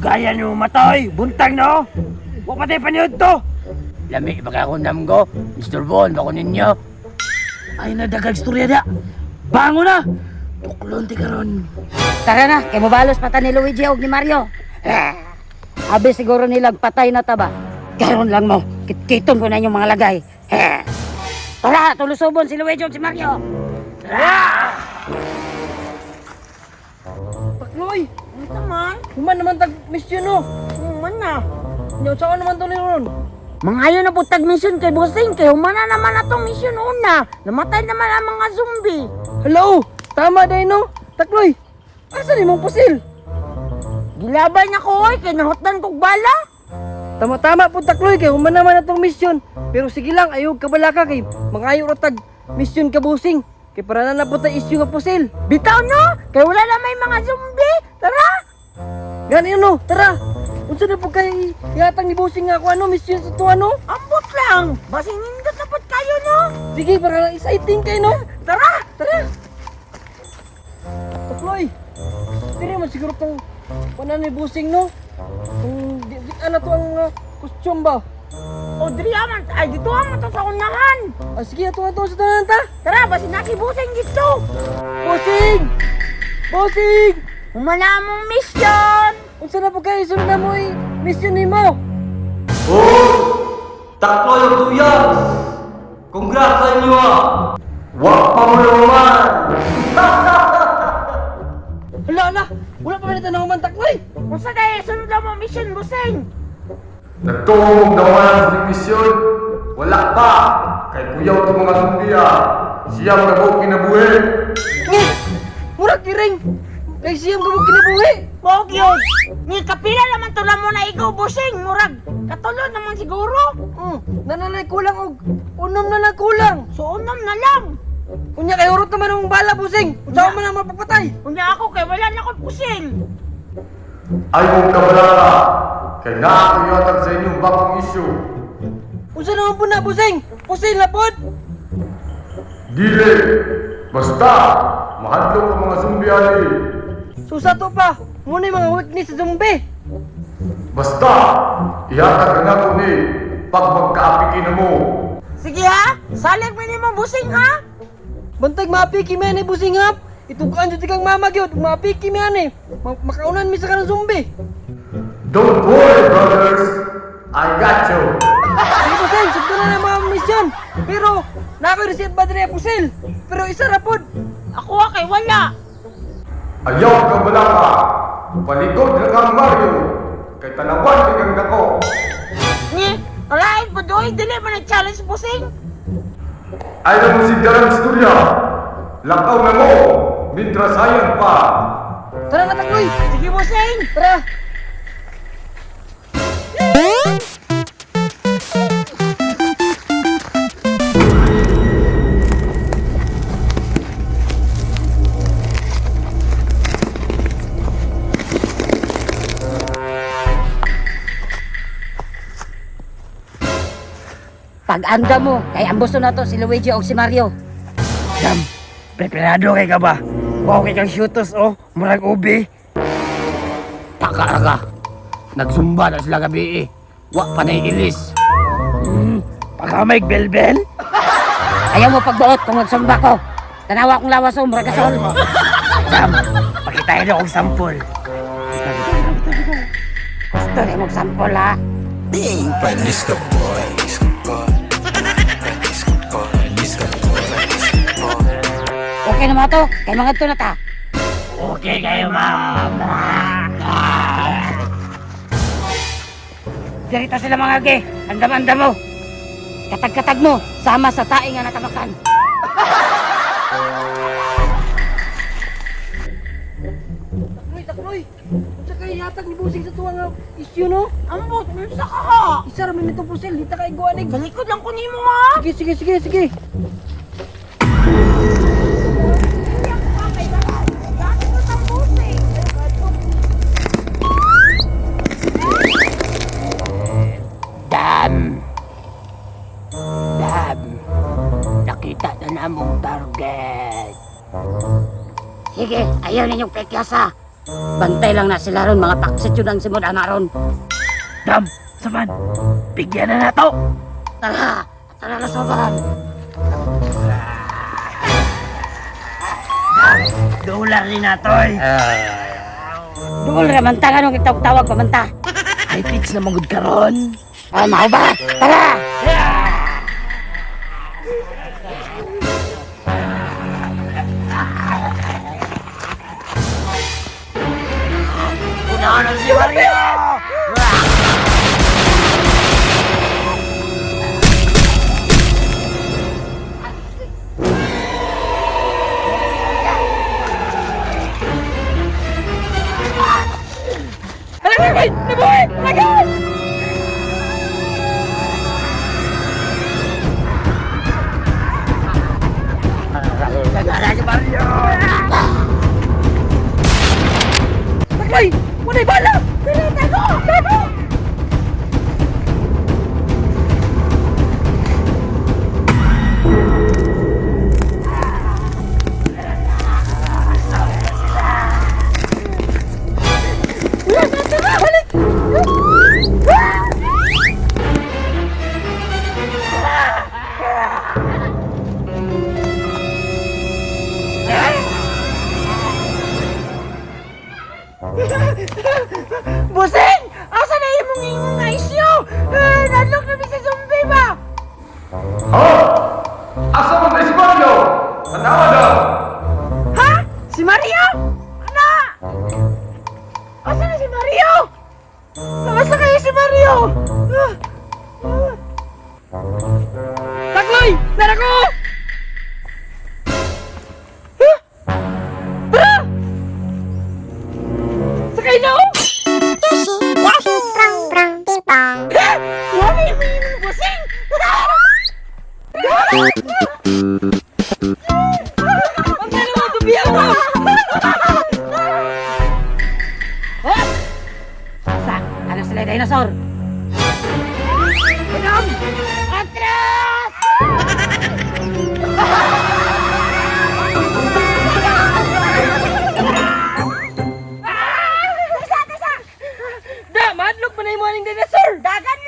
Dugayan yung mata oy, buntag no. Wa pa tayo paniud to. Lami ba ka namgo? Mr. Bon, bako ninyo. Ay nadagag istorya da. Bango na. Tuklon ti karon. Tara na, kay mobalos pa ta ni Luigi og ni Mario. Abi siguro nilang patay na taba. Karon lang mo, kitkiton ko na inyong mga lagay. Tara, tulusubon si Luigi og si Mario. Takloy! Unsa man? Human naman tag mission no. Human na. Nya unsa naman to ni ron? Mangayo na po tag mission kay Busing kay human na naman atong mission una. Namatay naman ang mga zombie. Hello! Tama day no. Takloy! Asa ni mong pusil? Gilabay na ko oy kay nahutdan kog bala. Tama-tama po takloy kay human naman atong mission. Pero sige lang ayaw kabalaka kay mangayo ra tag mission ka busing. Kay para na na po tay issue nga pusil. Bitaw no, kay wala na may mga zombie. Tara. Gani no, tara. Unsa na po kay yatang ni busing nga ako ano mission sa to ano? Ambot lang. Basin nindot na pud kayo no. Sige, para lang exciting kay no. Tara. Tara. Takloy. Diri man siguro tong wala ni busing no. Kung di, di ana to ang costume ba? O diri man ay dito man to sa unahan. Ah, sige ato ato sa tanan ta. Tara basin na si Busing dito. Busing! Busing! Human na among mission. Unsa na po kayo sunod na mo mission nimo? Oh! Takloy og tuyas! Congrats sa inyo ah! Wa pa mo naman! Hala ala, wala pa man ito man takloy. Unsa dai sunod na mo mission Busing? Nagtuong naman sa misyon? Wala pa! Kay kuyaw to mga zombie ah! Siya mga kinabuhi! Ngi! Murag iring! Kay siyam kabog kinabuhi! Mao gyud. Ni kapila naman to mo na ikaw Busing, murag katulo naman siguro. Nananay kulang og unom na lang kulang. So unom na lang. Unya kay urot naman ang bala busing. Unsa man ang mapapatay? Unya ako kay wala na ko'y pusil. Ay mong kabalaka! Kay naa ko yatag sa inyong bagong issue. Unsa naman po na busing? Pusil na pod. Dili! Basta! Mahadlok ang mga zombie ani! Susa to pa. Muna yung mga weakness sa zombie. Basta! Ihatag na nato ni pag magkaapiki na mo! Sige ha, salig mi nimo Busing ha. Bantag maapiki man ni busing hap. Itugaan jud kang mama gyud. Maapiki man ni. Makaunan mi sa kanang zombie. Don't worry brothers! I got you! Sige busing, sugdan na ng mga mission. Pero na ako'y receipt ba diri pusil? Pero isa ra pod. Ako ha kay wala. Ayaw ka balaka! Palikod na kang Mario! Kay tanawan kay kang dako! Ni, kalain po doy dili man ang challenge Busing. Ay na mo si Darang Istorya! Lakaw na mo! Mintras ayan pa! Tara na takloy. Sige Busing. Tara. Pag-anda mo, kay ambuso na to si Luigi og si Mario. Dam, preparado kay ka ba? Wow kay kang shooters oh, murag ubi. Taka ra ka. Nagsumba na sila gabi eh. Wa pa na ilis. Pakamay belbel. Ayaw mo pagbuot kung magsumba ko. Tanawa akong lawas o, murag gasol. Dam, pakitahin akong sampol. Gusto rin mong sampol ha. Okay na mga to, kay mga to na ta. Okay kayo, ma'am. Dirita sila mga ge, andam-andam mo. Katag-katag mo, sama sa tae nga natamakan. Takloy, takloy. Unsa kay yatag ni busing sa tuwa nga issue no? Ambot unsa ka ha? Isa ra man nitong pusil, di ta kay guanig. Kalikod lang ko nimo ha. Sige, sige, sige, sige. Dam! Dam! Nakita na namong target. Sige, ayaw ninyong pekyasa. Bantay lang na sila ron, mga paksit yun ang simod ana ron. Dam, saman. Bigyan na nato. Tara! Tara na soban! Dolar ni natoy. Duol ra man ta nganong itawag-tawag pa man ta. Ay pitch na manggod karon. Ah, mao ba? Tara! Unahan si Mario. Hala, wait! Nabuhi! Lagas! Takloy! Wala'y bala! Dali, tago! Tago! Busing! Asa na imong imong nga isyo? Eh, nadlok na mi sa zombie ba? Ha? Asa man na si Mario? Tanawa daw! Ha? Si Mario? Ana! Asa na si Mario? Asa kayo si Mario? Ah, ah. Takloy! Narako! Huh? Tara! Sakay na oh! Yoshi, Yoshi, prong, prong, ping pong. Wala yung imong busing! Ang dalawa tubiyan mo! Sa, ano sila dinosaur? Atras! Da, madlok pa na yung mga dinosaur! Dagan